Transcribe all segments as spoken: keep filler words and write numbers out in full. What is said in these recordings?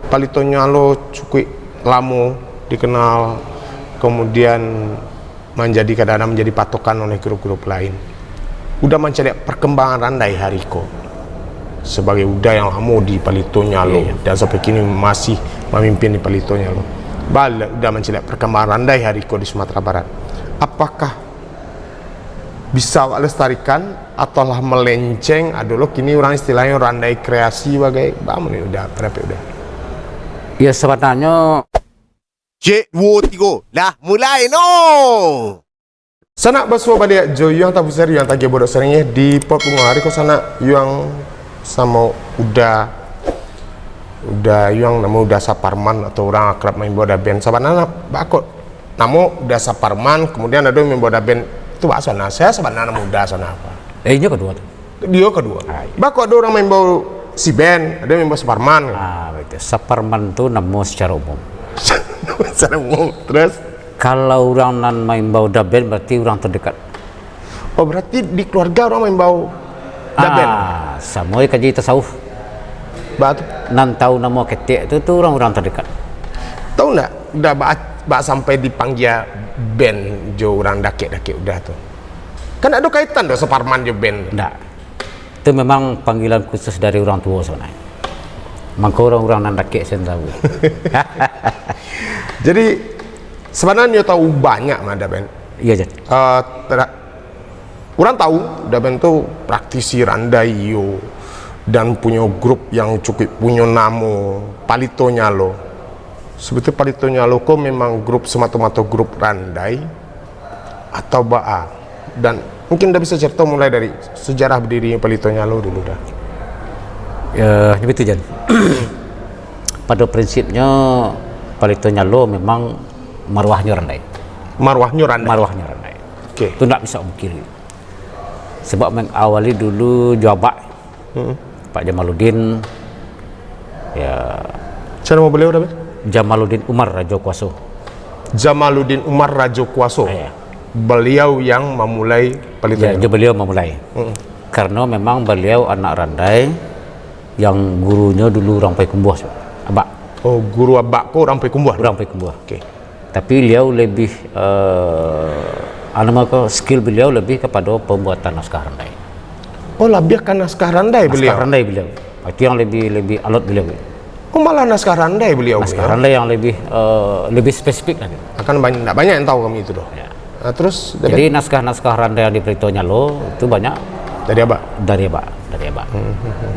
Palito Nyalo cukuik lamo dikenal, kemudian manjadi, kadang-kadang manjadi patokan oleh grup-grup lain. Uda mancaliak parkambangan Randai hari ko, sabagai Uda yang lamo di Palito Nyalo, iya, iya, dan sampai kini masih mamimpin di Palito Nyalo. Baa Uda mancaliak parkambangan Randai hari ko di Sumatera Barat. Apakah bisa awak lestarikan atau lah melenceng, ado lo kini urang istilahnyo randai kreasi bagai, baa mano Uda, pandapek Uda? Ya, sabananyo, cek, duo, tigo, lah mulai no. Sanak basuo baliak jo Yuang Tabuser, Yuang Tagiah Bodok Saringih di Pot Bungo. Hari ko sanak Yuang samo Uda, Uda Yuang namo Uda Saparman atau urang akrab maimbau Uda Ben. Sabananyo baa kok namo Uda Saparman, kemudian ado maimbau Uda Ben. Itu baa sabananyo, sia sabananyo namo Uda sabananyo apo? Eh, inyo kaduo tu. Dio kaduo. Ah, iya. Baa kok ado urang maimbau si Ben, ado maimbau Saparman. Ah, betul. Saparman tu namo secara umum. Secara umum. Terus? Kalau urang nan maimbau Uda Ben, berarti urang terdekat. Oh, berarti di keluarga urang maimbau Uda Ben? Ah, samo jo kaji tasawuf. Baa tu? Nan tahu namo ketek tu, tu urang-urang terdekat. Tahu ndak, Uda baa, baa sampai dipanggia Ben jo urang dakek-dakek Uda tu? Kan ado kaitan doh Saparman jo Ben tu. Ndak. Itu memang panggilan khusus dari urang tuo sabananyo. Mangko urang-urang nan dakek sen tahu. Jadi, sabananyo tahu banyak mah Uda Ben. Iya, Jan. Eh, tera-, urang tahu Uda Ben tu praktisi randai iyo, dan punyo grup yang cukuik punyo namo, Palito Nyalo. Sebetulnyo Palito Nyalo ko memang grup semato-mato grup randai atau baa? Dan mungkin Uda bisa carito mulai dari sejarah badirinyo Palito Nyalo dulu, Da. Ya, begitu, Jan. Pada prinsipnyo, Palito Nyalo memang maruahnyo randai. Maruahnyo randai? Maruahnyo randai. Oke. Itu ndak bisa pungkiri. Sebab mengawali dulu jo abak, hmm, Pak Jamaluddin, ya. Sia namo baliau, Da? Jamaluddin Umar Rajo Kuaso. Jamaluddin Umar Rajo Kuaso. Iya. Baliau yang mamulai Palito Nyalo. Ya, jo baliau mamulai. Hmm. Karena memang baliau anak randai yang gurunyo dulu urang Payakumbuah, abak. Oh, guru abak ko urang Payakumbuah? Urang Payakumbuah. Oke. Tapi beliau lebih, eh, anu, mako skill beliau lebih kepada pembuatan naskah randai. Oh, labiah ka naskah randai beliau? Naskah randai beliau. Itu yang lebih, lebih alot beliau. Oh, malah naskah randai beliau? Naskah randai yang lebih, eh, lebih spesifik lagi. Akan banyak, ndak banyak yang tahu kami itu doh. Ya. Nah, terus, jadi, naskah-naskah randai yang di Palito Nyalo itu banyak dari abak? Dari abak, dari abak. Hmm, hmm, hmm.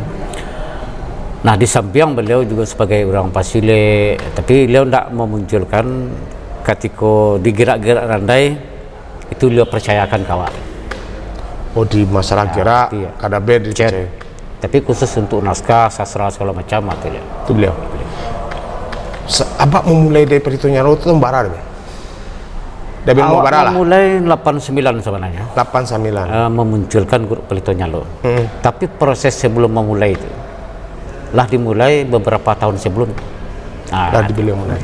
Nah, di samping beliau juga sebagai urang Pasilek, tapi beliau ndak memunculkan katiko digerak-gerak randai, itu beliau percayakan ka awak. Oh, di masalah, ya, gerak, iya, kada be dipercayai. Tapi khusus untuk naskah, sastra, segala macam, itu beliau. Itu beliau. Sa-, abak memulai dari Palito Nyalo tu tahun bara, Da? Dah bimbo bara lah. Awak memulai lapan sembilan sebenarnya. Lapan sembilan. Eh, memunculkan grup Palito Nyalo. Hmm. Tapi proses sebelum memulai itu lah dimulai beberapa tahun sebelum. Ah, lah dimulai.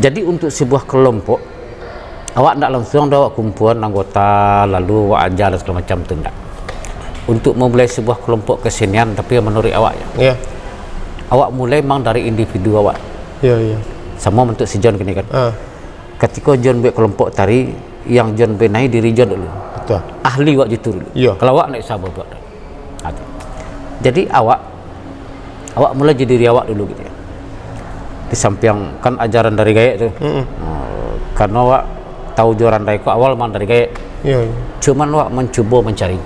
Jadi untuk sebuah kelompok, awak ndak langsung dah awak kumpulan anggota, lalu awak aja dan segala macam tu, ndak. Untuk memulai sebuah kelompok kesenian, tapi yang menurut awak ya. Ya. Awak mulai memang dari individu awak. Ya, ya. Sama untuk si John kini kan. Ah. Katiko John buek kelompok tari, yang John benai diri John dulu. Betul. Ahli wak jitu dulu. Iyo. Kalau awak ndak usah babuek. Ha, tu. Jadi awak, awak mulai jadi diri awak dulu gitu ya. Di samping kan ajaran dari gaek tu. Mm-mm. Ha, karena awak tahu jo randai ko awal memang dari gaek. Iyo, iyo. Cuman awak mencubo mencari.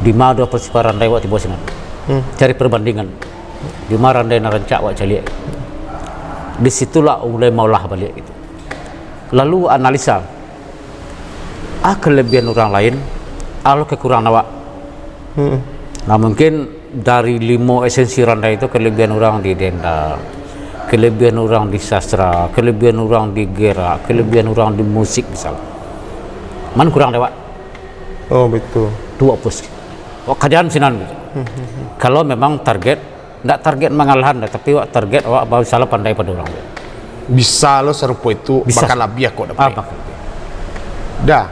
Di ma ado festival randai awak tibo sinan. Hmm. Cari perbandingan. Di ma randai nan rancak awak caliak. Di situlah mulai maulah baliak gitu. Lalu analisa, ah, kelebihan urang lain, ah, lo kekurangan awak. Hmm. Nah, mungkin dari limo esensi randai tu, kelebihan urang di dendang, kelebihan urang di sastra, kelebihan urang di gerak, kelebihan urang di musik misal. Man kurang dek awak. Oh, betul. Tu awak push. Awak kaja sinan gitu. Hmm, hmm, hmm. Kalau memang target, ndak target mangalahan dah, tapi awak target awak baru salah pandai pado urang. Bisa lo sarupo itu, bisa. Bahkan labiah kok dapek. Ah, bahkan. Dah.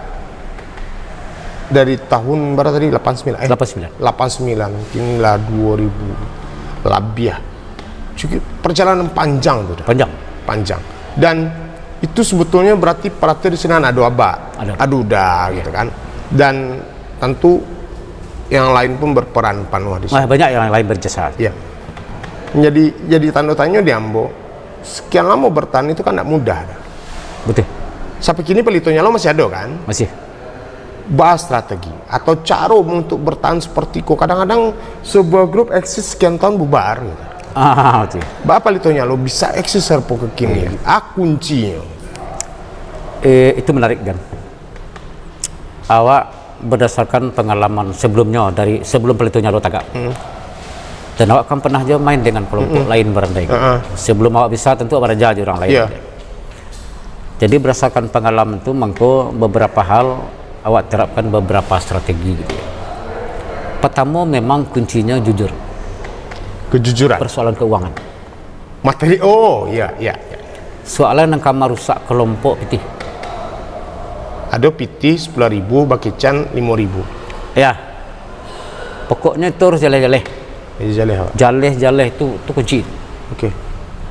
Dari tahun bara tadi? Lapan sembilan, eh? Lapan sembilan. Lapan sembilan, kini lah dua ribu. Labiah. Cukup perjalanan panjang tu dah. Panjang. Panjang. Dan itu sebetulnya berarti partai di sini ado abak, ado, ado uda gitu kan. Dan tentu yang lain pun berperan panuh di sini. Wah, banyak yang lain berjasa. Ya. Jadi, jadi tanda tanya di ambo, sekian lama bertahan itu kan tidak mudah dah. Betul. Sampai kini Palito Nyalo masih ada kan? Masih. Baa strategi atau caro untuk bertahan seperti ko. Kadang-kadang sebuah grup eksis sekian tahun bubar gitu. Ah, betul. Baa Palito Nyalo bisa eksis sampai ke kini? Iya. Ah, kuncinyo. Eh, itu menarik, Jan. Awak berdasarkan pengalaman sebelumnya, dari sebelum Palito Nyalo tagak. Hmm. Dan awak kan pernah juga main dengan kelompok lain barandai. Heeh. Sebelum awak bisa, tentu awak baraja jo urang lain. Iya. Jadi, berdasarkan pengalaman tu, mangko beberapa hal awak terapkan beberapa strategi gitu ya. Pertama, memang kuncinya jujur. Kejujuran. Persoalan keuangan. Materi, oh, ya, ya, ya. Soalnya nan ka marusak kelompok pitih. Ado pitih sepuluh ribu, bakecekan limo ribu. Ya. Pokoknya itu harus jaleh-jaleh. Jadi jaleh awak. Jaleh-jaleh tu, tu kunci. Oke.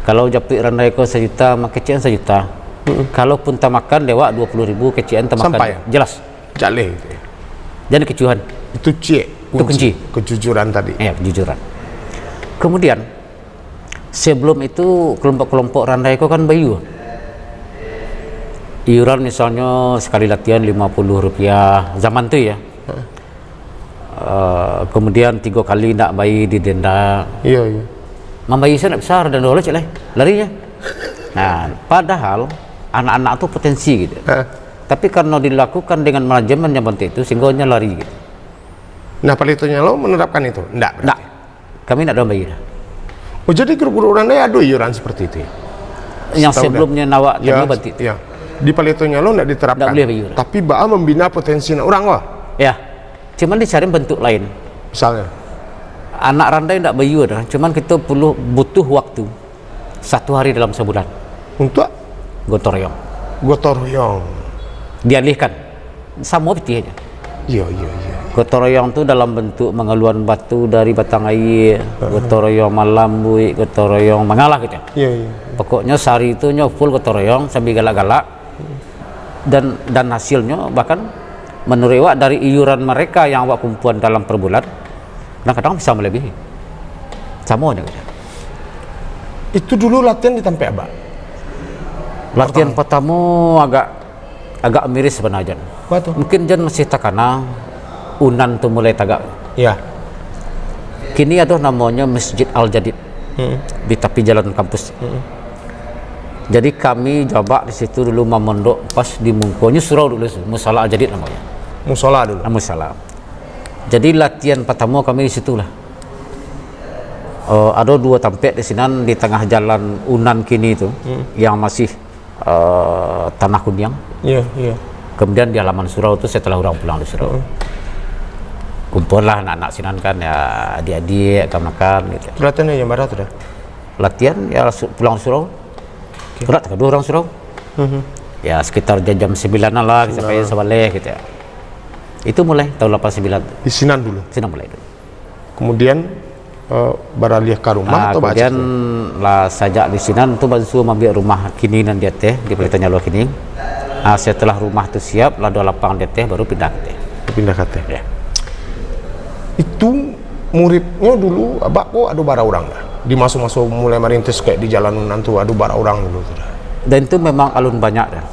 Kalau japuik randai ko sajuta, bakecekan sajuta. Mm-mm. Kalaupun tamakan dek awak dua puluh ribu, kecekan tamakan. Sampai. Jelas. Jaleh gitu ya. Jan kecuhan. Itu ciek. Itu kunci. Kunci. Kejujuran tadi. Ya, kejujuran. Kemudian, sebelum itu, kelompok-kelompok randai ko kan bayu. Iuran misalnyo sekali latihan lima puluh rupiah zaman tu ya. Heeh. Eh, kemudian tigo kali ndak bayi didenda. Iya, iya. Mambayi se ndak bisa, denda lo cek lai. Lari je. Nah, padahal anak-anak tu potensi gitu. Heeh. Tapi karena dilakukan dengan manajemen yang seperti itu, sehingga dia lari gitu. Nah, Palito Nyalo menerapkan itu? Ndak, berarti? Ndak. Kami ndak ada mambayi dah. Oh, jadi grup-grup randai ado iuran seperti itu ya? Yang sebelumnya awak tadi berarti itu. Ya. Di Palito Nyalo ndak diterapkan. Ndak boleh bayi iuran. Tapi baa membina potensi anak urang, wah. Ya. Cuman dicari bentuk lain. Misalnya? Anak randai ndak bayi iuran, cuman kita perlu, butuh waktu. Satu hari dalam sebulan. Untuk? Gotong royong. Gotong royong. Dialihkan. Samo pitih aja. Iya, iya, iya. Gotong royong tu dalam bentuk mangaluan batu dari batang aia, heeh, gotong royong malambuik, gotong royong mangalah gitu. Iya, iya. Pokoknya sehari tu nyo full gotong royong sambil galak-galak. Dan, dan hasilnyo bahkan menurut awak dari iuran mereka yang awak kumpuan dalam per bulan, kadang-kadang bisa melebihi. Samo aja gitu. Itu dulu latihan di tampek abak? Latihan pertamo agak, agak miris sebenarnya, Jan. Apa tu? Mungkin Jan masih takana Unan tu mulai tagak. Ya. Kini ado namonyo Masjid Al Jadid, hmm, di tapi jalan kampus. Hmm. Jadi kami jo abak di situ dulu mamondok pas di mungkonyo surau dulu, Musala Al Jadid namonyo. Musala dulu. Ah, musala. Jadi latihan pertamo kami di situlah. Eh, ado duo tampek di sinan, di tangah jalan Unan kini tu, hmm, yang masih, eh, tanah kuniang. Iya, iya. Kemudian di halaman surau tu, setelah urang pulang di surau. Hmm. Kumpullah anak-anak sinan kan, ya, adik-adik, kamanakan gitu. Latihan di jam bara tu dah? Latihan, ya, su-, pulang surau. Oke. Kena tak ada orang surau. Mhm. Ya, sekitar jam, jam sembilanan lah, sampai sabaleh gitu ya. Itu mulai tahun lapan sembilan. Di sinan dulu? Sinan mulai dulu. Kemudian, eh, baralih ka rumah. Ah, atau kemudian lah sajak di sinan tu bansu mambuek rumah kini nan di ateh, di Palito Nyalo kini. Ah, setelah rumah tu siap, lah ado lapang di ateh, baru pindah ka ateh. Pindah ka ateh. Ya. Itu muridnyo dulu, abak ko ado bara urang lah? Di maso-maso mulai marintis kayak di jalan nan tu, ado bara urang dulu tu dah? Dan itu memang alun banyak dah.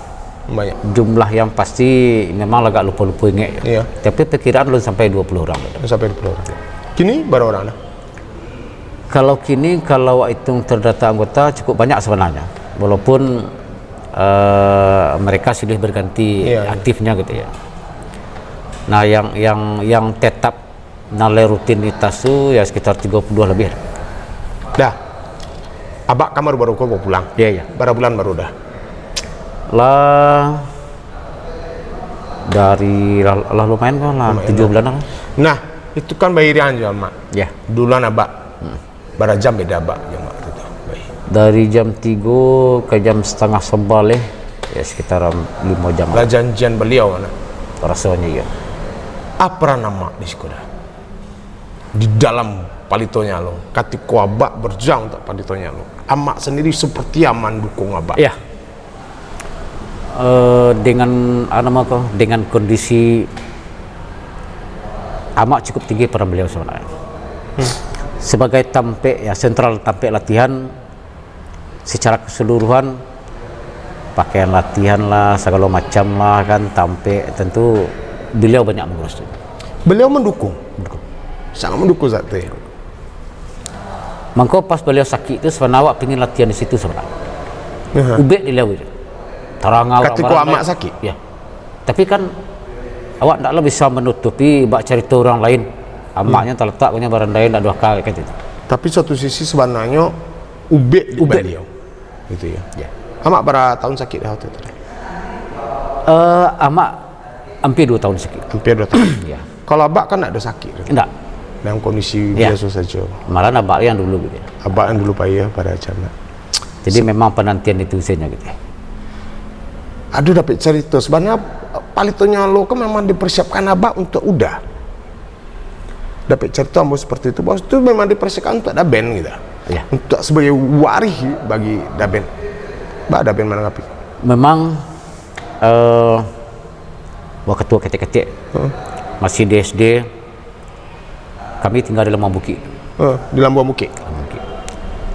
Banyak. Jumlah yang pasti memang agak lupo-lupo ingek. Iya. Tapi perkiraan alun sampai dua puluh orang. Alun sampai dua puluh orang. Kini bara orang dah? Kalau kini, kalau awak hitung terdata anggota, cukup banyak sebenarnya. Walaupun, eh, mereka silih berganti, iya, iya, aktifnya gitu ya. Nah, yang, yang, yang tetap nalai rutinitas tu ya sekitar tiga puluh lebih. Dah. Abak kan baru-baru ko pulang? Iya, iya. Bara bulan baru dah? Lah, dari, lah, lah lumayan kan lah, lumayan tujuh dah. Bulanan lah. Nah, itu kan bairian jo Mak. Iya. Duluan abak. Hmm. Bara jam beda abak jo Mak tu, tu. Baik. Dari jam tigo ka jam setengah sabaleh, ya sekitar limo jam lah. Lah janjian baliau, nak? Rasonyo iya. Apo nan Mak di siko dah? Di dalam Palito Nyalo, katiko abak berjuang untuk Palito Nyalo, amak sendiri seperti yang mandukung abak? Ya. Eh, dengan, apa nama ko, dengan kondisi amak cukup tinggi peran beliau sebenarnya. Sebagai tampek, ya, sentral tampek latihan, secara keseluruhan, pakaian latihan lah, segala macam lah kan, tampek, tentu beliau banyak mengurus tu. Beliau mendukung. Mendukung. Sangat mendukung saat itu, ya. Mangko pas beliau sakik tu, sebenarnya awak pingin latihan di situ sebenarnya. Aha. Ubek di beliau itu. Tarang awak. Katiko amak sakik? Ya. Tapi kan awak ndaklah bisa menutupi bak cerita orang lain. Amaknya hmm. terletak punya barandai ndak dua kali kan itu. Tapi satu sisi sebenarnya ubek di ubek. Beliau. Gitu ya. Ya. Amak bara tahun sakik dah waktu itu? Uh, amak hampir dua tahun sakit. Hampir dua tahun. Ya. Kalau abak kan ndak ada sakit? Ndak. Dalam kondisi ya. Biasa saja. Malah abak yang dulu gitu. Abak yang dulu payah pada anak. Jadi so, memang penantian itu usianya gitu. Aduh, dapat cerita. Sebenarnya Palito Nyalo kan memang dipersiapkan abak untuk Uda. Dapat cerita ambo seperti itu, bahwa itu memang dipersiapkan untuk Daben gitu. Ya. Untuk sebagai warih bagi Daben. Baa Daben mananggapi? Memang uh, waktu ketek-ketek hmm. masih di S D, kami tinggal di Lamuang Bukik. Uh, di Lamuang Bukik?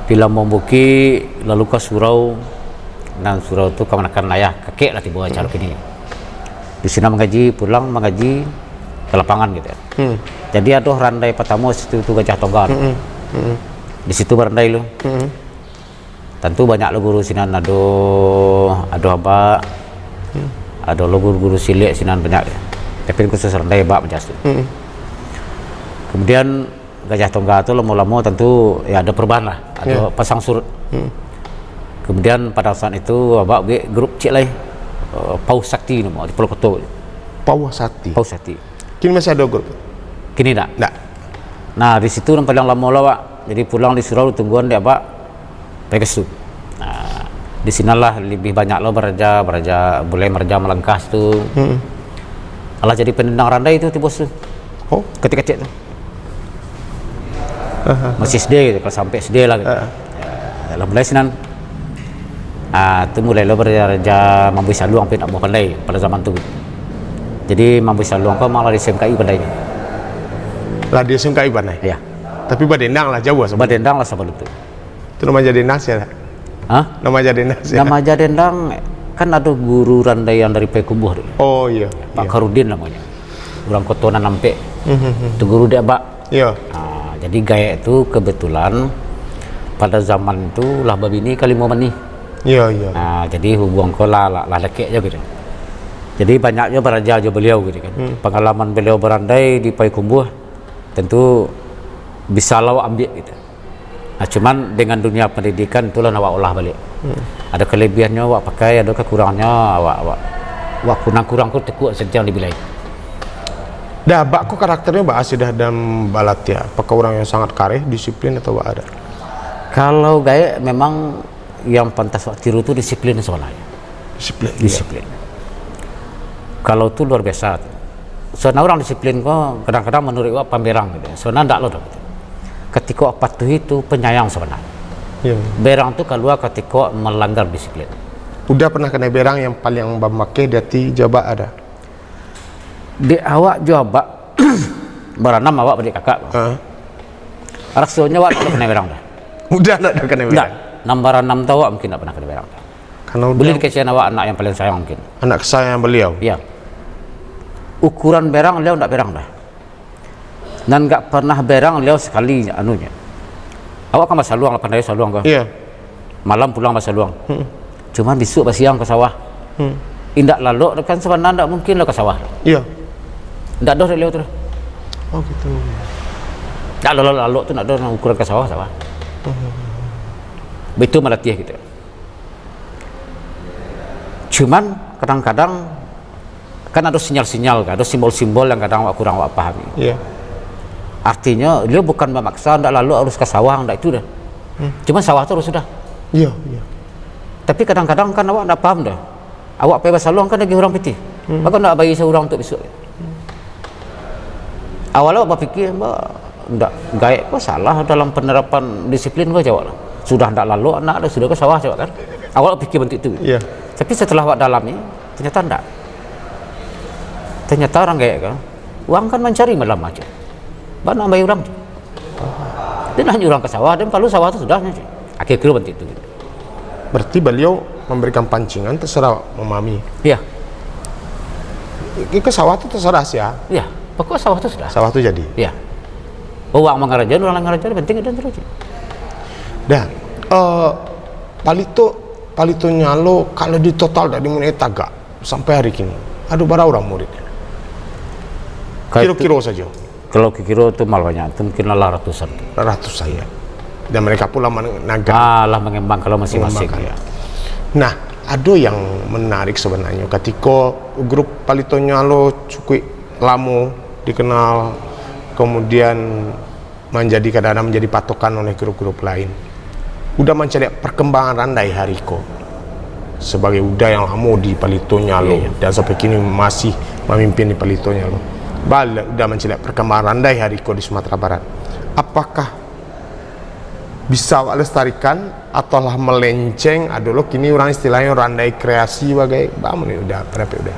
Di Lamuang Bukik, lalu ka surau, nan surau tu kamanakan ayah, kakek lah tibo acara hmm. kini. Di sinan mangaji, pulang mangaji ka lapangan gitu. Hmm. Jadi ado randai pertama situ tu Gajah Tongga. Hmm. Hmm. Di situ barandai lu. Hmm. Tantu banyak lo guru sinan, ado, ado abak, hmm. ado lo guru-guru silek sinan banyak. Tapi khusus randai abak macam tu. Hmm. Kemudian Gajah Tongga tu lamo-lamo tantu ya ada perubahan lah, ada ya. Pasang surut. Hmm. Kemudian pada saat itu abak buat grup cik lai, uh, Pauh Sakti nama di Pulau Koto. Pauh Sakti. Pauh Sakti. Kini masih ada grup? Kini tak? Tak. Nah, di situ yang paling lamo lah, Pak. Jadi pulang di surau tungguan dek abak. Pegasus. Nah, di sinalah lebih banyak lo baraja, baraja, mulai maraja malangkah tu. Hmm. Alah jadi penendang randai tu, ti bos tu. Oh. Kecek-kecek tu. Aha. Masih S D gitu, kalau sampai S D lah gitu. Aha. Ya, lah mulai sinan. Ah, tu mulai lo baraja-raja mambuih saluang, tapi ndak mau pandai pada zaman tu. Jadi mambuih saluang ko malah di S M K I pandai. Lah di S M K I pandai? Ya. Tapi badendang lah jauh lah sebelum. Badendang lah sebelum tu. Itu nama jadi nasi ada? Hah? Nama jadi nasi. Nama jadi endang kan ada guru randai yang dari Payakumbuh tu. Oh iya. Pak iya. Karudin namanya. Orang Koto Nan Ampek. Hmm. Itu guru dek abak. Iya. Ha, jadi gaek tu kebetulan pada zaman tu lah babini ka limo manih. Iya iya. Ha, jadi hubungan ko lah lah, lah dekek je gitu. Jadi banyak je baraja jo beliau gitu kan. Hmm. Pengalaman beliau barandai di Payakumbuh tentu bisa lah awak ambiak gitu. Nah, cuman dengan dunia pendidikan itulah nak awak olah balik. Hmm. Ada kelebihannyo awak pakai, ada kekurangannyo awak awak awak kurang-kurang ko tekuak sentiang dibilai. Dah, abak ko karakternyo baa sudah dalam balatiah? Apakah urang yang sangat kareh, disiplin atau baa ada? Kalau gaek memang yang pantas awak tiru tu disiplin sebenarnya. Disiplin. Disiplin. Kalau tu luar biasa. Sabananyo urang disiplin ko kadang-kadang manuruik awak pamberang gitu. Sabananyo ndak lo doh. Katiko awak patuhi tu penyayang sabananyo. Ya. Berang tu kalua katiko melanggar disiplin. Uda pernah kanai berang yang paling bamakeh di ati jo abak ada? Dek awak jo abak baranam awak badek kakak. Ha. Rasonyo awak ndak kanai berang doh. Uda ndak kanai berang. Ndak. Nan baranam tu awak mungkin ndak pernah kanai berang doh. Karena beliau dikasihan awak anak yang paling sayang mungkin. Anak kesayangan beliau. Ya. Ukuran berang beliau ndak berang doh. Nan nggak pernah berang beliau sekali anunya. Awak kan basaluang, lah pandai saluang kan? Iya. Malam pulang basaluang. Hmm. Cuman bisuak basiang ka sawah. Hmm. Indak lalok kan sabananyo ndak mungkin lah ka sawah. Iya. Ndak doh beliau tu. Oh gitu. Ndak lalok-lalok tu ndak doh ukuran ka sawah, sawah. Hmm. Baitu malatiah gitu. Cuman kadang-kadang kan ado sinyal-sinyal kan, ado simbol-simbol yang kadang awak kurang awak pahami. Iya. Artinya, beliau bukan memaksa ndak lalok harus ka sawah, ndak itu doh. Hmm. Cuman sawah tu harus sudah. Iya, iya. Tapi kadang-kadang kan awak ndak paham doh. Awak pai basaluang kan lagi urang pitih. Hmm. Mako ndak bayia saurang untuk bisuak. Awal awak bapikir, ba, Ndak gaek ko salah dalam penerapan disiplin ko, jawab lah. Sudah ndak lalok anak tu, sudah ke sawah, jawab kan. Awak pikir bantuak itu. Iya. Tapi setelah awak dalami, ternyata ndak. Ternyata urang gaek ko, urang kan mancari malam aja. Bana bayar urang tu. Dia nak nyuruh urang ke sawah, dan kalau sawah tu sudah aja. Akhir kira bantuak itu. Berarti beliau memberikan pancingan, terserah memahami. Iya. Ke sawah tu terserah sia. Iya, pokok sawah tu sudah. Sawah tu jadi. Iya. Urang mangarajoan, urang lain ngarajoan, penting ado terus. Dah, eh, palito, palito nyalo kalau di total dari mulai tagak sampai hari kini, ado bara urang murid? Kiro-kiro saja. Kalau kiro tu malah banyak, tu mungkin lah ratusan. Ratusan, ya. Dan mereka pun lah menagak. Ah, lah mengembang kalau masing-masing, Mengembangkan. Ya. Nah, ado yang menarik sebenarnya. Katiko grup Palito Nyalo cukup lamo dikenal, kemudian manjadi, kadang-kadang manjadi patokan oleh grup-grup lain. Uda mancaliak parkambangan Randai hari ko, sabagai Uda yang lamo di Palito Nyalo, iya, iya, dan sampai kini masih mamimpin di Palito Nyalo. Baa Uda mancaliak parkambangan Randai hari ko di Sumatera Barat. Apakah bisa awak lestarikan, atau lah melenceng, ado lo kini urang istilahnyo Randai kreasi bagai, baa menurut Uda, pandapek Uda?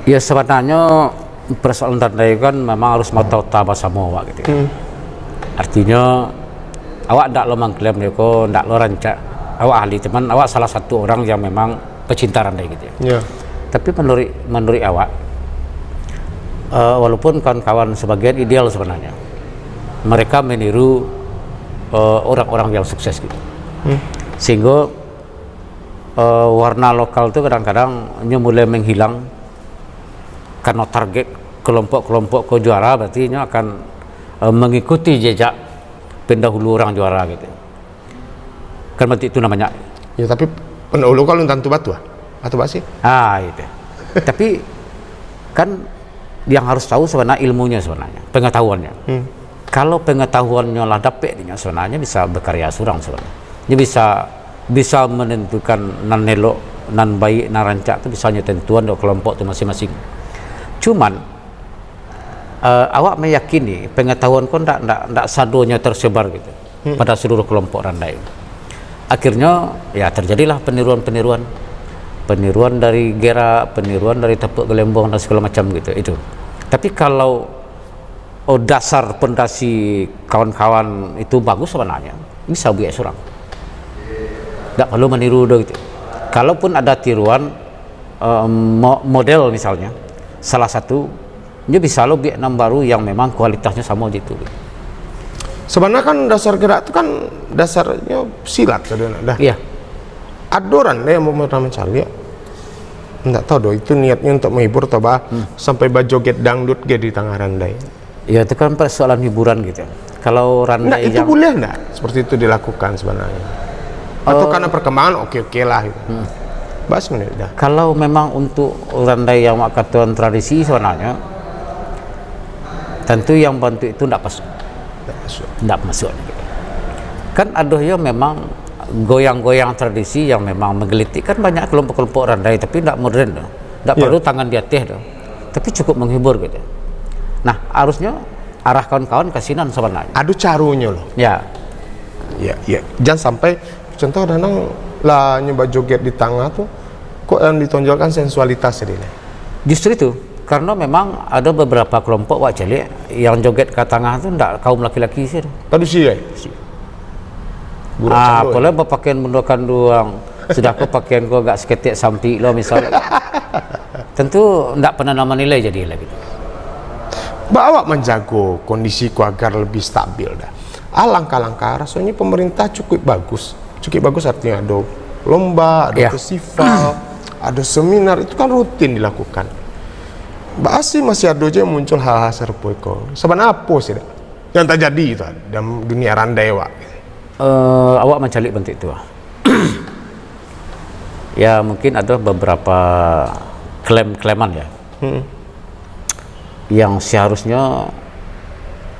Ya, sebenarnyo persoalan Randai kan memang harus maota-ota basamo awak gitu. Hmm. Artinyo, awak ndak lo mangklaim dek ko, ndak lo rancak awak ahli, cuman awak salah satu orang yang memang pecinta Randai gitu. Ya. Tapi menurut, menurut awak, eh, walaupun kawan-kawan sebagian ideal sebenarnya, mereka meniru, eh, orang-orang yang sukses gitu. Hmm. Sehingga, eh, warna lokal tu kadang-kadang nyo mulai menghilang karena target kelompok-kelompok ko juara, berarti nyo akan, eh, mengikuti jejak pendahulu orang juara gitu. Kan bantuak itu namanya. Ya, tapi pendahulu kalau tantu batu ah. Batu basi. Ah, itu. Tapi kan yang harus tahu sebenarnya ilmunya sebenarnya, pengetahuannya. Hmm. Kalau pengetahuannya lah dapek dinyo sebenarnya bisa berkarya surang sebenarnya. Dia bisa, bisa menentukan nan elok, nan baik, nan rancak tu bisa nyo tentuan dek kelompok tu masing-masing. Cuman, eh, awak meyakini pengetahuan ko ndak, ndak, ndak sadonyo tersebar gitu, hmm, pada seluruh kelompok Randai. Akhirnyo, ya, terjadilah peniruan-peniruan. Peniruan dari gerak, peniruan dari tapak gelembong dan segala macam gitu, itu. Tapi kalau, oh, dasar pondasi kawan-kawan itu bagus sebenarnya, bisa buek surang. Ndak perlu meniru doh gitu. Kalaupun ada tiruan, eh, mo-, model misalnya, salah satu, nyo bisa lo buek nan baru yang memang kualitasnyo samo jo itu. Sebenarnya kan dasar gerak tu kan dasarnyo silat tadi nak dah. Iya. Ado urang dah yang pernah mancaliak. Ndak tahu doh, itu niatnyo untuk menghibur atau bah, hmm, sampai bajoget dangdut ge di tangah Randai. Ya, itu kan persoalan hiburan gitu. Kalau Randai itu yang boleh ndak seperti itu dilakukan sebenarnya? Atau, eh, karena perkembangan, oke-oke lah gitu. Hmm. Baa sebenarnya dah. Kalau memang untuk Randai yang awak katokan tradisi sebenarnya, tentu yang bantuak itu ndak masuk. Ndak masuk. Ndak masuk. Kan ado yo memang goyang-goyang tradisi yang memang menggelitik, kan banyak kelompok-kelompok Randai, tapi ndak modern doh. Ndak, ya, perlu tangan di ateh doh. Tapi cukup menghibur gitu. Nah, harusnyo arah kawan-kawan ka sinan sebenarnya. Ado caronyo lo. Ya. Ya, ya. Jangan sampai contoh kadang lah nyo bajoget di tangah tu, kok yang ditonjolkan sensualitas tadi lah. Justru itu, karena memang ada beberapa kelompok wak caliak yang joget ka tangah tu ndak kaum laki-laki sih. Padusi, eh? Budak, ah, canduk, kalau bapakaian bundo kanduang, sudah ko pakaian ko agak saketek sampik lo misal. Tentu ndak pernah namo nilai jadi lagi. Baa awak manjago kondisi ko agar lebih stabil dah? Alangkah-langkah rasonyo pemerintah cukup bagus. Cukup bagus artinya ado lomba, ado, ya, festival, ado seminar, itu kan rutin dilakukan. Baa sih masih ado je muncul hal-hal sarupo iko? Sabananyo apo sih dah yang tajadi tu dalam dunia Randai awak? Eh, awak mancaliak bantuak itu. Ya, mungkin ada beberapa klaim-klaiman ya. Hmm. Yang seharusnya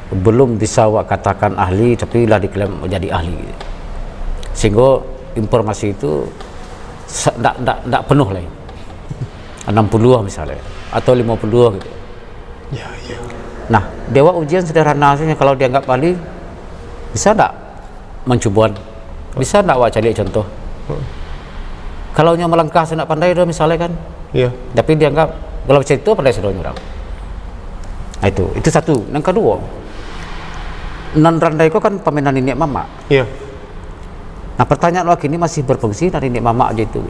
belum bisa awak katakan ahli, tapi lah diklaim jadi ahli. Sehingga informasi itu sa-, ndak, ndak, ndak penuh lai. Enam puluh misalnya, atau lima puluh gitu. Ya, ya. Nah, Dek awak ujian sederhana sajo, kalau dianggap ahli, bisa ndak mancuboan? Bisa ndak awak caliak contoh? Hmm. Kalau nyo malangkah sajo ndak pandai doh misalnyo kan. Iya. Tapi dianggap, kalau carito pandai sadonyo urang. Nah, itu, itu satu. Yang kaduo, nan randai ko kan pamainan niniak mamak. Iya. Nah, pertanyaan awak kini masih berfungsi dari niniak mamak je itu.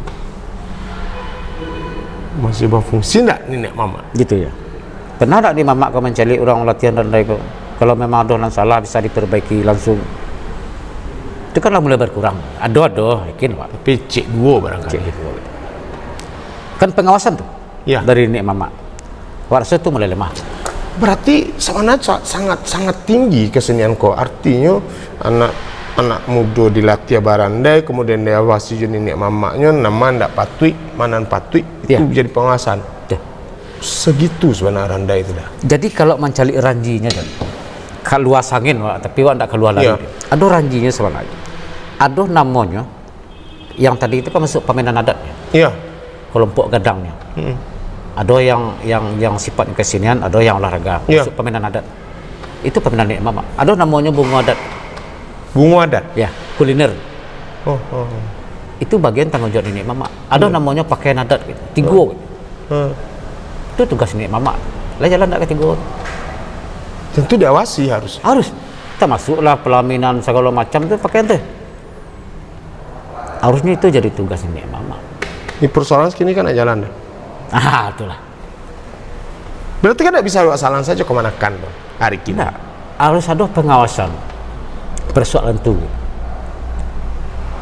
Masih berfungsi ndak niniak mamak? Gitu ya. Pernah ndak niniak mamak ko mancaliak urang latihan randai ko? Kalau memang ado nan salah bisa diperbaiki langsung. Itu kan lah mulai berkurang. Ado, ado, yakin, Pak. Tapi cek duo barangkali. Cek duo. Kan pengawasan tu. Ya. Dari niniak mamak. Awak raso tu mulai lemah. Berarti sabananyo sa-, sangat, sangat tinggi kesenian ko. Artinyo, anak, anak mudo dilatih barandai, kemudian diawasi jo niniak mamaknyo, nan ma ndak patuik, ma nan patuik, itu Ya. jadi pengawasan. Ya. Segitu sabananyo randai tu dah. Jadi, kalau mancaliak ranjinyo, Dan, kalua sangin, Wak, tapi awak ndak kalua lari. Ya. Ado ranjinyo sabananyo. Ado namonyo, yang tadi itu kan masuk pamainan adat, ya. Iya. Kelompok gadangnya. Mm-mm. Ado yang, yang, yang sifatnyo kesenian, ado yang olahraga, Iya. masuk pamainan adat. Itu pamainan niniak mamak. Ado namonyo bungo adat. Bungo adat? Ya, kuliner. Oh, oh, oh. Itu bagian tanggung jawab niniak mamak. Ado Iya. namonyo pakaian adat gitu. Tigo Oh. gitu. Hmm. Itu tugas niniak mamak. Lah jalan ndak katigo tu? Tentu diawasi harus. Harus. Tamasuklah pelaminan sagalo macam tu pakaian tu. Harusnyo itu jadi tugas niniak mamak. Ini persoalan kini kan ndak jalan dah. Ah, itulah. Berarti kan ndak bisa awak salang sajo kamanakan tu hari kini. Ndak. Harus ado pengawasan persoalan tu.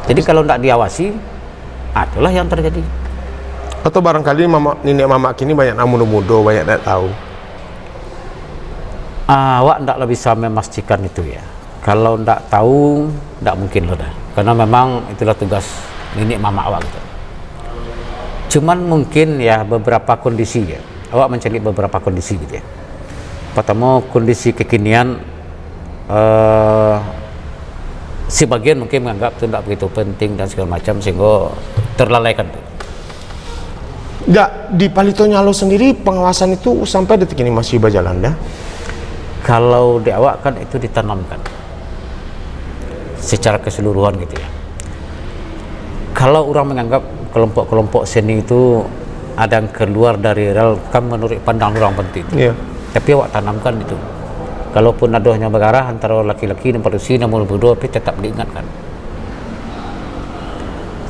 Jadi kalau ndak diawasi, ah, itulah yang terjadi. Atau barangkali mamak, niniak mamak kini banyak nan mudo-mudo, banyak ndak tahu. Ah, awak ndak lah bisa memastikan itu ya. Kalau ndak tahu, ndak mungkin lo dah. Karena memang itulah tugas niniak mamak awak gitu. Cuman mungkin ya beberapa kondisi ya. Awak mancaliak beberapa kondisi gitu ya. Pertama, kondisi kekinian, eh, sebagian mungkin menganggap tu ndak begitu penting dan segala macam sehingga terlalaikan tu. Ndak, di Palito Nyalo sendiri pengawasan itu sampai detik ini masih berjalan dah? Kalau di awak kan itu ditanamkan secara keseluruhan gitu ya. Kalau urang menganggap kelompok-kelompok seni itu ada yang keluar dari rel, kan menurut pandang urang penting itu. Iya. Tapi awak tanamkan itu. Kalaupun ado yang bagarah antara laki-laki dan padusi, namun berdua, tapi tetap diingatkan.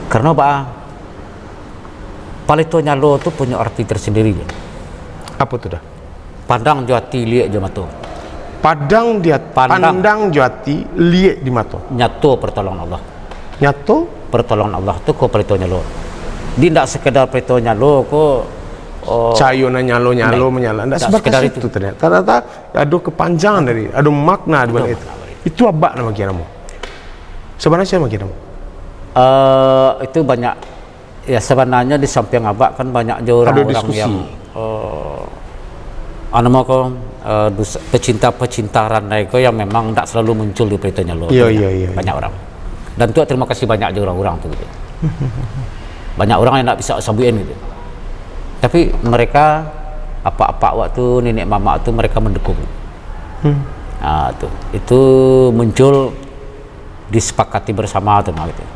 Karena apa? Palito Nyalo tu punya arti tersendiri. Apa tu dah? Pandang jo ati, liek jo mato. Padang di at-, Pandang. Pandang jo ati, liek di mato. Nyato pertolongan Allah. Nyato? Pertolongan Allah tu ko Palito Nyalo. Di ndak sekedar Palito Nyalo ko, oh, Cahayo nan nyalo-nyalo Ndak. Manyala. Ndak Ndak sebatas sekedar itu itu. Ternyata. Ternyata ado kepanjangan dari, ado makna di Ado balik itu. Makna balik. Itu abak nan bagi namo. Sebenarnya sia bagi namo? Eh, itu banyak. Ya, sabananyo di sampiang abak kan banyak jo Ado urang-urang diskusi. Yang, eh, anu mah ko, eh, dus-, pecinta-pecinta randai ko yang memang ndak selalu muncul di Palito Nyalo. Iya, Banyak, iya, iya, banyak iya. Orang. Dan tu terima kasih banyak jo urang-urang tu gitu. Banyak urang yang ndak bisa sabuikan gitu. Tapi mereka, apak-apak awak tu, niniak mamak tu, mereka mendukung. Hmm. Ah, tu. Itu muncul disepakati bersama tu nah gitu.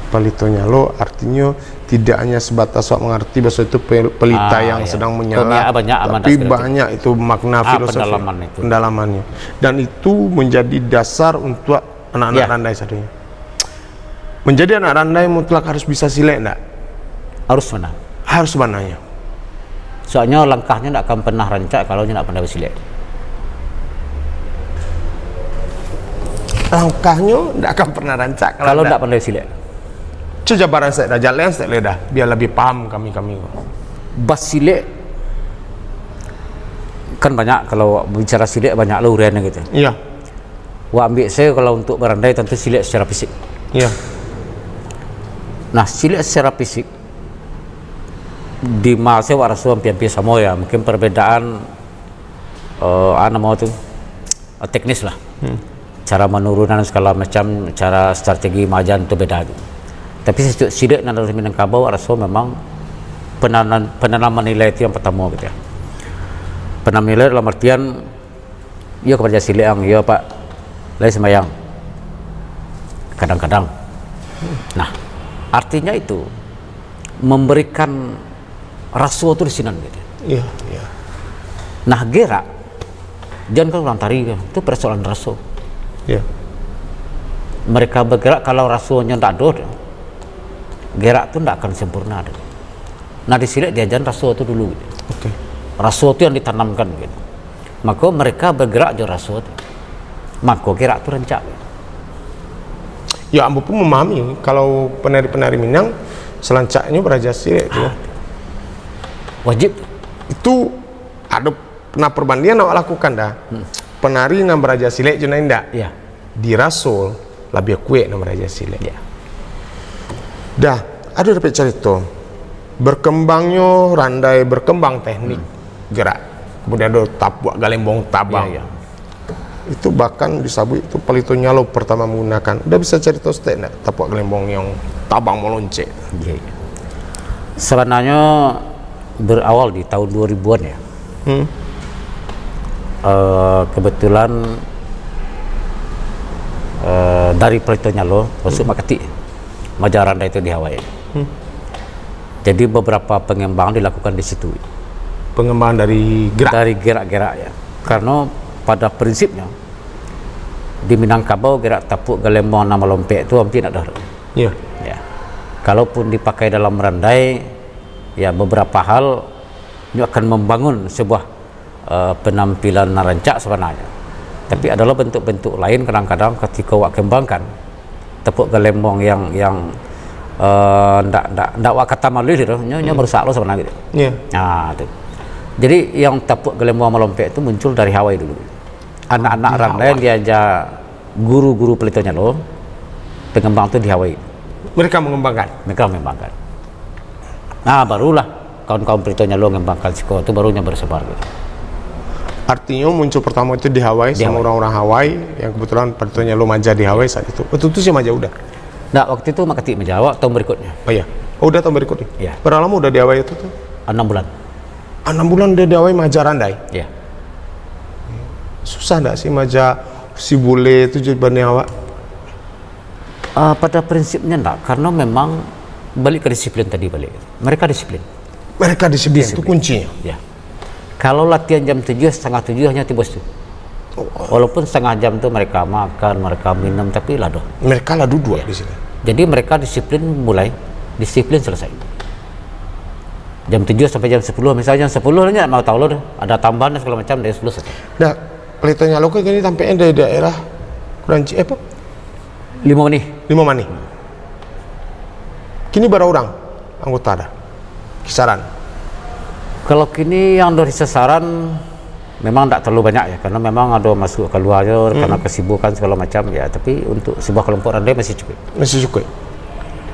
Palito Nyalo artinyo tidak hanya sebatas awak mengerti bahasa itu pel-, pelita Ah, yang iya. sedang menyala, Ko banyak, banyak amat tapi seperti itu. Banyak itu makna Ah, filosofi, pendalaman itu. Pendalamannya. Dan itu menjadi dasar untuk anak-anak Ya. randai sadonyo. Menjadi anak randai mutlak harus bisa silek ndak? Harus bana. Harus bananyo. Soalnyo langkahnyo ndak akan pernah rancak kalau nyo ndak pandai basilek. Langkahnyo ndak akan pernah rancak kalau Kalau ndak ndak pandai basilek. Cubo jabaran saketek dah, jalehan saketek lai dah, bia labiah paham kami-kami ko. Basilek kan banyak, kalau bicara silek banyak lah uraiannyo gitu. Iya. Wak ambiak sajo kalau untuk barandai tantu silek secara fisik. Iya. Nah, silek secara fisik di ma sajo wak raso ampia-ampia samo ya. Mungkin perbedaan, eh, ah, namo tu, eh, teknis lah. Hmm. Cara manurunan segala macam, cara strategi majan tu beda tu. Tapi sacukuik silek nan dari Minangkabau, wak raso memang penanam, penanaman nilai tu yang pertamo gitu ya. Tanam nilai dalam artian, iyo ka baraja silek ang, iyo Pak, lai sumbayang. Kadang-kadang. Nah, artinya itu memberikan raso tu di sinan gitu. Iya, iya. Nah, gerak, jangan kan urang tari kan, itu persoalan raso. Iya. Mereka bergerak, kalau rasonyo ndak ado, gerak tu ndak akan sempurna. Nah, di silek diajaran raso tu dulu gitu. Oke. Raso tu yang ditanamkan gitu. Mako mereka bergerak jo raso tu. Mako gerak tu rancak. Ya, ambo pun memahami, kalau penari-penari Minang, selancaknyo baraja silek tu. Ah, wajib tu. Itu ado pernah perbandingan awak lakukan dah. Hmm. Penari nan baraja silek jo nan indak. Iya. Di raso, labiah kuek nan baraja silek. Iya. Dah, ado dapek carito. Berkembangnyo randai, berkembang teknik Hmm. gerak. Kemudian ado tapuak galembong tabang. Iya, iya. Itu bahkan disabuik itu Palito Nyalo pertama menggunakan. Udah bisa carito saketek ndak tapuak galembong yang tabang maloncek? Iya, iya. Sabananyo berawal di tahun dua ribuan ya. Hmm. Eh, kebetulan, eh, dari Palito Nyalo, masuk Hmm. Mak Katik, maja randai itu di Hawaii. Hmm. Jadi beberapa pengembangan dilakukan di situ. Pengembangan dari gerak? Dari gerak-gerak ya. Karena pada prinsipnya, di Minangkabau gerak tapuak galembong nan malompek tu hampir ndak ada. Ya. Ya. Kalaupun dipakai dalam randai, ya beberapa hal nyo akan membangun sebuah, eh, penampilan nan rancak sabananyo. Tapi adalah bentuk-bentuk lain kadang-kadang ketika awak kembangkan, tapuak galembong yang, yang, eh, ndak, ndak, ndak wak kata maluih tu, nyo, nyo Hmm. merusak lo sabananyo gitu. Ya. Nah, tu. Jadi, yang tapuak galembong malompek tu muncul dari Hawaii dulu. Anak-anak Di randai Hawaii. Diaja guru-guru Palito Nyalo, pengembang tu di Hawaii. Mereka mengembangkan? Mereka mengembangkan. Nah, barulah kawan-kawan Palito Nyalo mengembangkan siko tu, baru nyo bersebar gitu. Artinya muncul pertama itu di Hawaii, Di sama Hawaii. Orang-orang Hawaii yang kebetulan Palito Nyalo maja di Hawaii saat itu. Waktu itu si maja udah? Ndak, waktu itu Mak Katik maja, awak tahun berikutnya. Oh iya. Oh, udah tahun berikutnya? Iya. Berapa lama udah di Hawaii itu tuh? Enam bulan. Enam bulan udah di Hawaii maja randai? Iya. Susah ndak sih maja si bule itu jadi banding awak? Ah, pada prinsipnya ndak, karena memang balik ke disiplin tadi balik. Mereka disiplin. Mereka disiplin, itu Disiplin. kuncinya. Ya. Kalau latihan jam tujuh, setengah tujuh hanya tibo situ. Oh. Walaupun setengah jam tu mereka makan, mereka minum, tapi lah doh. Mereka lah duduk Ya. di sini. Jadi mereka disiplin mulai, disiplin selesai. Jam tujuh sampai jam sepuluh, misalnya jam sepuluh nyo ndak mau tahu lo doh. Ada tambahan dan segala macam dari sepuluh selesai. Nah, Palito Nyalo ko kini tampaknya dari daerah Kranji, eh, apa? Limo Manih. Limo Manih. Kini bara urang anggota dah? Kisaran. Kalau kini yang dari sasaran memang ndak terlalu banyak ya, karena memang ada masuk keluar je, Hmm. karena kesibukan segala macam ya, tapi untuk sebuah kelompok randai masih cukup. Masih cukup.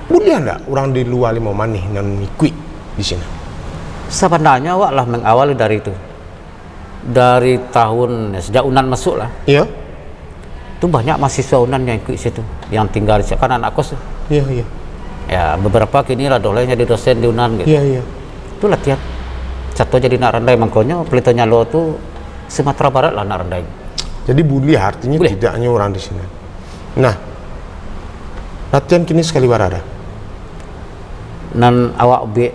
Boleh ndak urang di luar Limo Manih nan ikuik di sini? Sabananyo awak lah mengawali dari itu. Dari tahun, ya, sejak Unan masuk lah. Iya. Tu banyak mahasiswa Unan yang ikut situ, yang tinggal di situ, kan anak kos tu. Iya, iya. Ya, beberapa kini lah doh lah yang jadi dosen di Unan gitu. Iya, iya. Tu latihan. Sato jadi nak randai, mangkonyo Palito Nyalo tu Sumatera Barat lah nak randai. Jadi buliah artinya Buliah. tidaknya orang di sini. Nah, latihan kini sekali bara dah? Nan awak buek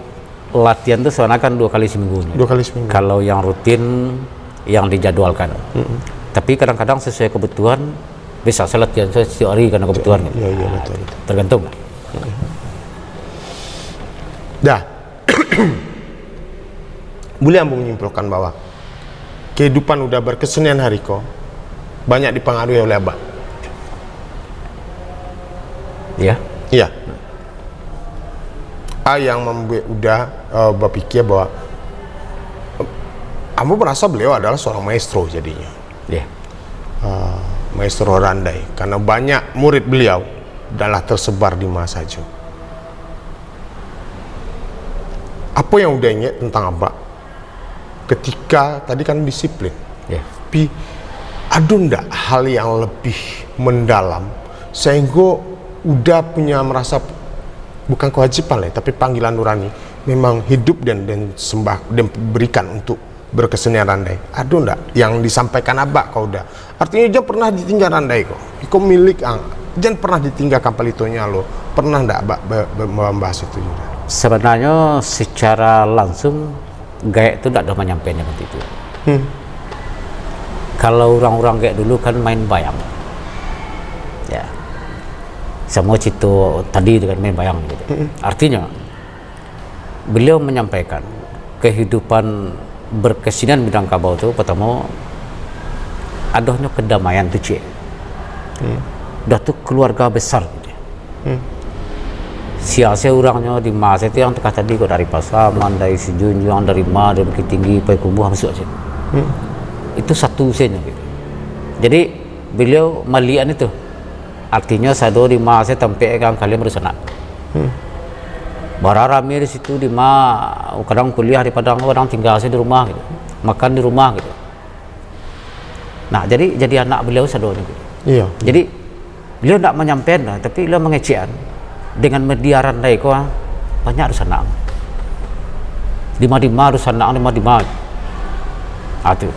latihan tu sabananyo kan dua kali seminggu. Dua kali seminggu. Kalau yang rutin, yang dijadwalkan. Mm-mm. Tapi kadang-kadang sesuai kebutuhan, bisa saya latihan saya setiap hari karena kebutuhan. Iya, iya, Nah, betul. tergantung lah. Dah. Boleh ambo menyimpulkan bahwa kehidupan udah berkesenian hari ko banyak dipengaruhi oleh abak? Iya. Iya. A yang membuat udah, eh, berpikir bahwa, eh, ambo merasa beliau adalah seorang maestro jadinya. Iya. Eh, maestro randai, karena banyak murid beliau dan lah tersebar di mana saja. Apa yang udah ingat tentang abak? Ketika tadi kan disiplin. Ya. Tapi, ado ndak hal yang lebih mendalam sehingga udah punya merasa bukan kewajiban lah, tapi panggilan nurani memang hidup dan, dan sembah dan berikan untuk Berkesenian randai. Ado ndak yang disampaikan abak ka Uda? Artinyo, jan pernah ditingga randai ko. Iko milik ang. Jan pernah ditinggakan palitonyo lo. Pernah ndak abak be-, be-, membahas itu, Uda? Sebenarnyo, secara langsung, gaek tu ndak ado manyampaikan seperti itu. Hmm. Kalau urang-urang gaek dulu kan main bayang. Ya. Samo cito tadi tu kan main bayang gitu. Hmm. Artinyo, beliau menyampaikan kehidupan berkesenian Minangkabau tu, pertamo, adonyo kedamaian tu, ciek. Hmm. Dah tu keluarga besar gitu. Hmm. Sia-sia urangnyo di ma se tu yang takah tadi ko, dari Pasaman, dari Sijunjuang, dari ma, dari Bukittinggi, Payakumbuah, masuak situ. Hmm. Itu satu se nyo gitu. Jadi, beliau maliek itu. Artinyo, sado di ma se tampek kan kalian badusanak. Hmm. Bara rami di situ, di ma, kadang kuliah di Padang, kadang tingga se di rumah gitu. Makan di rumah gitu. Nah, jadi, jadi anak beliau sadonyo gitu. Iya. Jadi, beliau ndak manyampaikan lah, tapi beliau mangecekan. Dengan media randai ko, ah, banyak dusanak. Dima-dima dusanak, dima-dima. Ah, tu.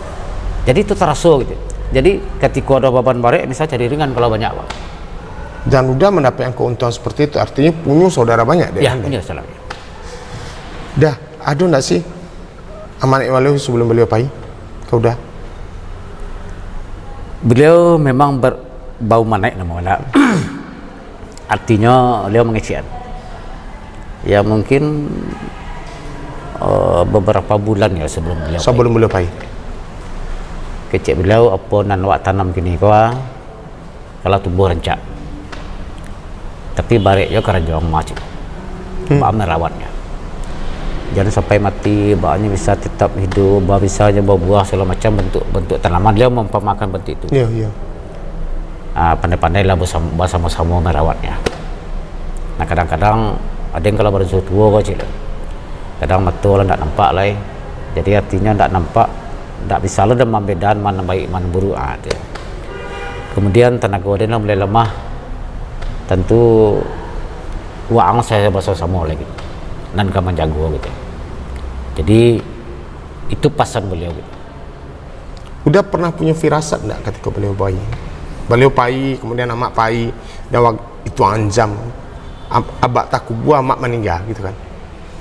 Jadi, itu taraso gitu. Jadi, katiko ado baban barek, bisa jadi ringan kalau banyak, Pak. Dan Uda mendapatkan keuntungan seperti itu, artinya punya saudara banyak dek Ya, randai. Punyo saudara. Dah, ado ndak sih amanat baliau sebelum beliau pai ka Uda? Beliau memang ber-, bau manaik namo ndak. Artinyo, beliau mangecekan. Ya, mungkin, eh, beberapa bulan ya sebelum beliau pai. Sebelum beliau pai. Kecek beliau, apo nan awak tanam kini ko, ah, kalau tumbuh rancak. Tapi barek jo karajo ang ma cik. Hmm. Baa merawatnyo. Jan sampai mati, baanyo bisa tetap hidup, baa bisa nyo babuah, segala macam bentuk, bentuk tanaman, beliau mempamakan bentuk itu. Iya, iya. Ah, pandai-pandailah bersam-, bersama-sama merawatnya. Nah, kadang-kadang ada yang kalau baru tuo ko cik, kadang mato lah ndak nampak lai. Jadi artinya ndak nampak, ndak bisa lah dah mambedaan mana baik, mana buruk. Ah, tu. Kemudian tanago den lah mulai lemah. Tentu waang saya bersama-sama lagi. Nan ka manjago gitu. Jadi itu pasan beliau gitu. Uda pernah punyo firasat ndak katiko baliau pai? Baliau pai, kemudian amak pai, dan wak-, itu anjam, ab-, abak takubua, amak maningga, gitu kan?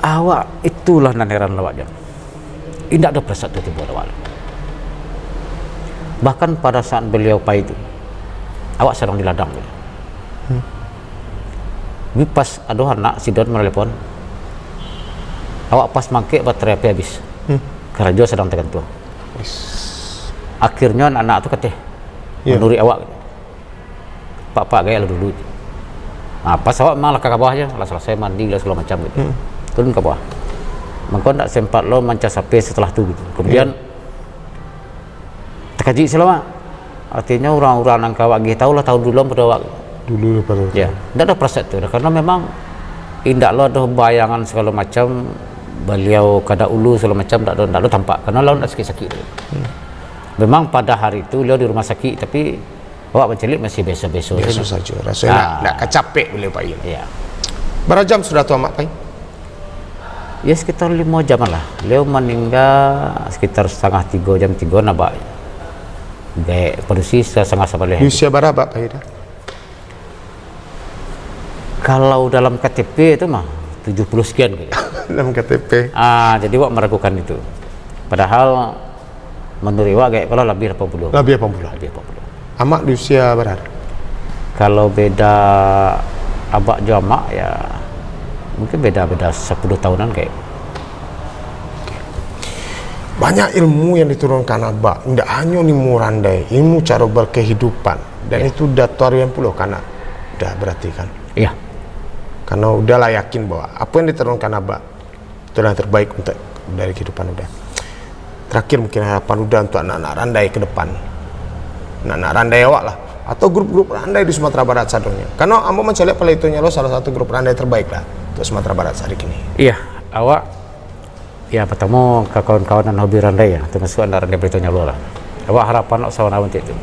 Awak, itulah nan heran awak, Jam. Indak ado firasat tu tibo awak. Bahkan pada saat baliau pai tu, awak sadang di ladang tu. Hmm. Tapi pas ado anak sidon manelepon, awak pas mangkek, baterai H P habis. Hmm. Karajo sadang tagantuang. Wis. Akhirnyo anak-anak tu kateh, Iya. manuruik awak, "Pak, Pak, gaek lah dulu." Nah, pas awak memang lah ka bawah se, lah salasai mandi, lah sagalo macam gitu. Hmm. Turun ka bawah. Mangko ndak sempat lo mancas H P setelah tu gitu. Kemudian, Iya. takajik se lo, Mak. Artinyo urang-urang nan ka awak agih tahu lah, tahu dulu pado awak. Dulu pado. Ya, ndak ado firasat tu dah, karena memang indak lo ado bayangan sagalo macam, baliau ka dahulu sagalo macam, ndak ado, ndak ado tampak, karena laun ndak sakik-sakik tu. Hmm. Memang pada hari tu baliau di rumah sakik, tapi awak mancaliak masih biaso-biaso Biaso sajo. sajo, raso Ah. ndak, ndak kacapek baliau pai. Ya. Bara jam sudah tu amak pai? Ya, sekitar limo jam lah. Baliau maningga sekitar satangah tigo, jam tigo nah, ba-, gaek padusi sa-, satangah sabaleh. Di usia bara amak pai dah? Kalau dalam K T P tu mah, tujuh puluh sekian gitu. Dalam K T P. Ah, jadi awak meragukan itu. Padahal manuruik awak gaek kalau labiah lapan puluh. Labiah lapan puluh. Labiah lapan puluh. Amak di usia bara? Kalau beda abak jo amak, ya, mungkin beda, beda sapuluah tahunan gaek. Banyak ilmu yang diturunkan abak, indak hanyo ilmu randai, ilmu caro berkehidupan. Dan Ya. itu Dato Aryan pulo ka anak Uda, berarti kan? Iya. Karena Uda lah yakin bahwa apa yang diturunkan abak, itulah yang terbaik untuk dari kehidupan Uda. Terakhir, mungkin harapan Uda untuk anak-anak randai ke depan. Anak-anak randai awak lah. Atau grup-grup randai di Sumatera Barat sadonyo. Karena ambo mancaliak palitonyo lo salah satu grup randai terbaik lah untuk Sumatera Barat saat kini. Iya, awak, ya, pertamo ka kawan-kawan nan hobi randai ya, termasuk anak randai palitonyo lo lah. Awak harapan awak sabananyo itu.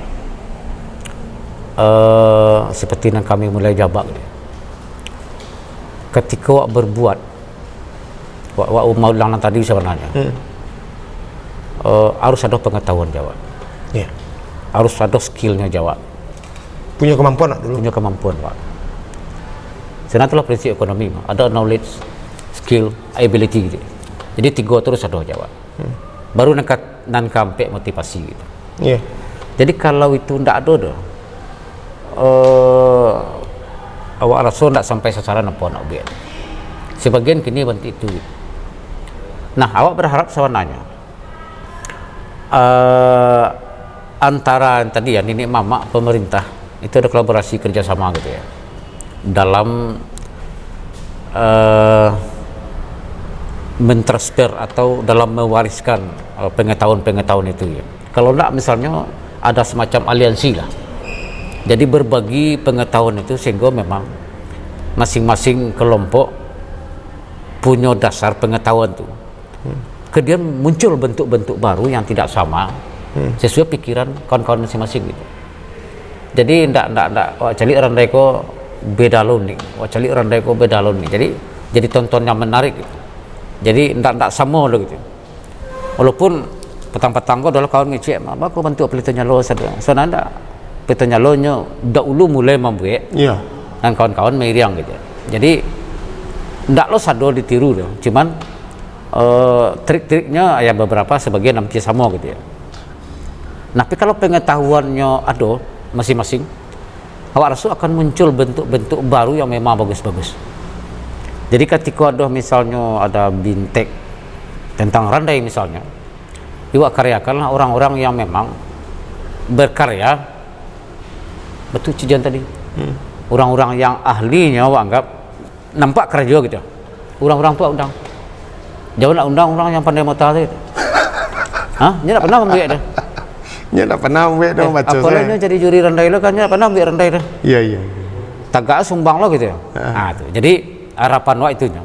Eh, seperti nan kami mulai jabak tadi. Katiko awak berbuat, Wak, wak mau ulang nan tadi sabananyo. Hmm. Eh, harus ado pengetahuan jo awak. Ya. Harus ado skill-nyo jo awak. Punyo kemampuan nak dulu. Punyo kemampuan, Pak. Sabananyo itulah prinsip ekonomi, ada knowledge, skill, ability gitu. Jadi tigo tu harus ado jo awak. Hmm. Baru nan ka-, nan kaampek motivasi gitu. Ya. Jadi kalau itu ndak ado doh, eh, awak raso ndak sampai sasaran apo nak buek. Sabagian kini bantuak itu. Nah, awak berharap sabananyo, eh, antara yang tadi ya, niniak mamak, pemerintah, itu ada kolaborasi kerjasama gitu ya. Dalam, eh, mentransfer atau dalam mewariskan, eh, pengetahuan-pengetahuan itu ya. Kalau ndak, misalnyo ada semacam aliansi lah. Jadi berbagi pengetahuan itu sehingga memang masing-masing kelompok punyo dasar pengetahuan tu. Hmm. Kemudian muncul bentuk-bentuk baru yang tidak sama, hmm, sesuai pikiran kawan-kawan masing-masing gitu. Jadi ndak, ndak, ndak, wak caliak randai ko beda lo ni, wak caliak randai ko beda lo ni. Jadi, jadi tontonan yang menarik gitu. Jadi ndak, ndak samo lo gitu. Walaupun patang-patang ko ado kawan ngecek, "Baa ko bantuak Palito Nyalo sado?" Sabananyo ndak. Palito Nyalo nyo dahulu mulai mambuek, iya, dan kawan-kawan mairiang gitu. Jadi ndak lo sado ditiru tu. Cuman, eh, trik-triknyo ya beberapa sabagian hampir samo gitu ya. Nah, tapi kalau pengetahuannyo ado masing-masing, awak raso akan muncul bentuk-bentuk baru yang memang bagus-bagus. Jadi katiko ado misalnyo ada bimtek tentang randai misalnyo, iwak karyakanlah orang-orang yang memang berkarya, batua cijan tadi. Hmm. Orang-orang yang ahlinyo awak anggap nampak karajo gitu. Urang-urang tu awak undang. Jan nak undang urang yang pandai mota tu gitu. Hah? Nyo ndak pernah mambuek tu. Nyo ndak pernah mambuek tu, eh, baco apolai sae. Nyo jadi juri randai lo kan, nyo ndak pernah mambuek randai tu. Iya, iya, iya. Tagak sumbang lo gitu. Ha. Ha, tu. Jadi, harapan awak itu nyo,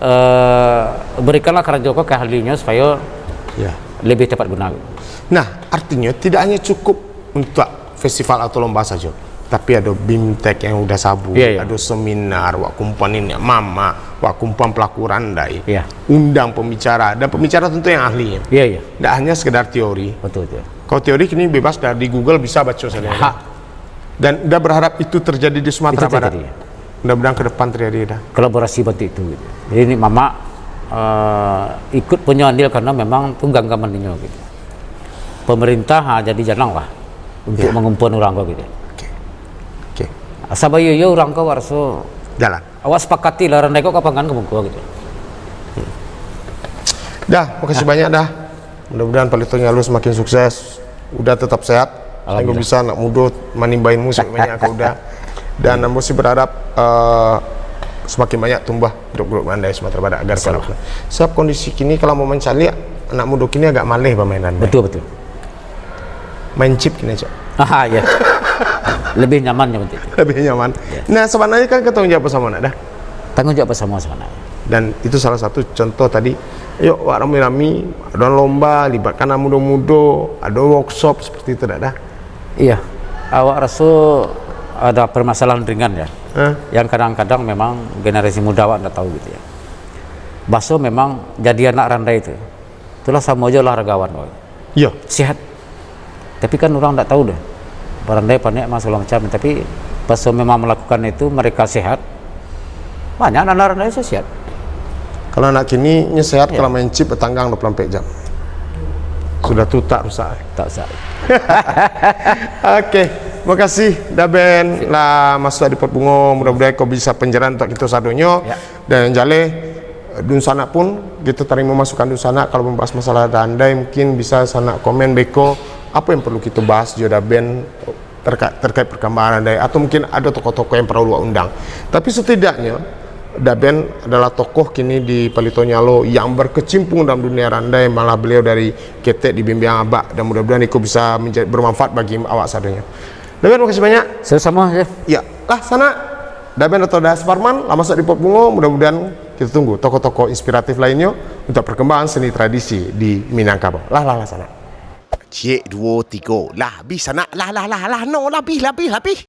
eh, berikanlah karajo ko ka ahlinyo supayo, ya, lebih tepat guna. Nah, artinyo tidak hanya cukup untuak festival atau lomba sajo, tapi ado bimtek yang udah sabu, iya, iya, ado seminar, wak kumpuan niniak mamak, wak kumpuan pelaku randai, iya, undang pembicara, dan pembicara tentu yang ahli. Iya, iya. Ndak hanya sekedar teori. Betul, betul. Kalau teori kini bebas, dari Google bisa baco sajo. Ha. Dan udah berharap itu terjadi di Sumatera Barat. Itu terjadi. Mudah-mudahan ke depan terjadi dah. Kolaborasi bantuak itu gitu. Jadi niniak mamak, eh, ikut punyo andil karena memang tu ganggaman inyo gitu. Pemerintah, ha, jadi jangan lah untuk, ya, mangumpuan urang ko gitu. Oke. Oke. Asa bayo-yo urang ko awak raso. Jalan. Awak sepakati lah randai ko kapan ka muko gitu. Dah, makasih banyak dah. Mudah-mudahan Palito Nyalo semakin sukses. Uda tetap sehat. Alhamdulillah. Sehingga bisa anak mudo manimba ilmu samakin banyak ka Uda. Dan ambo sih berharap, eh, semakin banyak tumbuh grup-grup randai Sumatera Barat agar, insyaallah, kelak. Sebab kondisi kini kalau mau mancaliak, anak mudo kini agak maleh bamain randai. Betul, betul. Main chip kini, Cak. Aha, iya. Lebih nyaman, nyaman tu. Lebih nyaman. Iya. Nah, sebenarnya kan tanggung jawab bersama nak dah. Tanggung jawab bersama sebenarnya. Dan itu salah satu contoh tadi, yuk, wak rami-rami, ado lomba, libatkan anak mudo-mudo, ado workshop seperti itu, dak dah? Iya. Awak raso ada permasalahan ringan ya. Hah? Yang kadang-kadang memang generasi muda awak ndak tahu gitu ya. Baso memang jadi anak randai itu. Itulah samo aja olahragawan, Bang. Iya. Sehat. Tapi kan urang ndak tahu deh. Barandai panek mah segala macam. Tapi pas memang melakukan itu, mereka sehat. Banyak anak randai se-, sehat. Kalau anak kini, nyo sehat, iya, kalau main chip batanggang dua puluh empat jam. Sudah tu tak rusak, eh. Tak rusak. Oke, makasih Daben lah masuk di Pot Bungo. Mudah-mudahan ko bisa panjalan untuak kito sadonyo. Ya. Dan yang jaleh, dunsanak pun, kito tarimo masukan dunsanak, kalau membahas masalah randai, mungkin bisa sanak komen beko, apo yang perlu kito bahas jo Daben terka-, terkait perkembangan randai, atau mungkin ado tokoh-tokoh yang perlu awak undang. Tapi setidaknyo, Daben adalah tokoh kini di Palito Nyalo yang berkecimpung dalam dunia randai, malah beliau dari ketek dibimbing abak, dan mudah-mudahan iko bisa menja-, bermanfaat bagi awak sadonyo. Daben, makasih banyak. Sama-sama, Chef. Ya, lah, sanak. Daben atau Das Parman, lah masuk di Pot Bungo, mudah-mudahan kita tunggu tokoh-tokoh inspiratif lainnyo untuk perkembangan seni tradisi di Minangkabau. Lah, lah, lah, sanak. Ciek, duo, tigo. Lah, habis, sanak. Lah, lah, lah, lah, no, lah, habis, lah, habis, lah, habis.